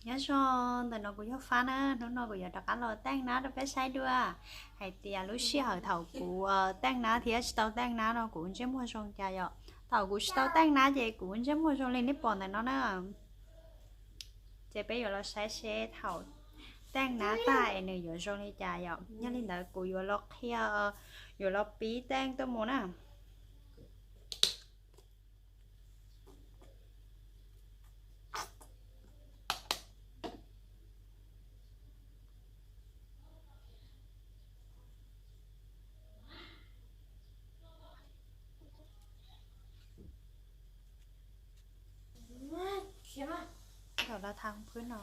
Nyob zoo, ntawm no kuv yog Fab na, hnub no kuv yuav rov qab los teej nab rau peb saib dua, hais tias lub sij hawm thaum kuv teej nab thiab tsis tau teej nab no kuv ntsej muag zoo cas yom. Thaum kuv tsis tau teej nab ces kuv ntsej muag zoo li nej pom ntawm no na. Ces peb yuav los saib seb thaum teej nab tag es nws yuav zoo li cas yom. Yog li ntawd kuv yuav los qhia, yuav los pib teej tuaj mus na. Thaum los thau phwb no.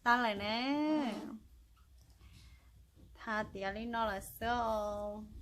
Tag lawm ne. Tha tiav li no lawm xwb os.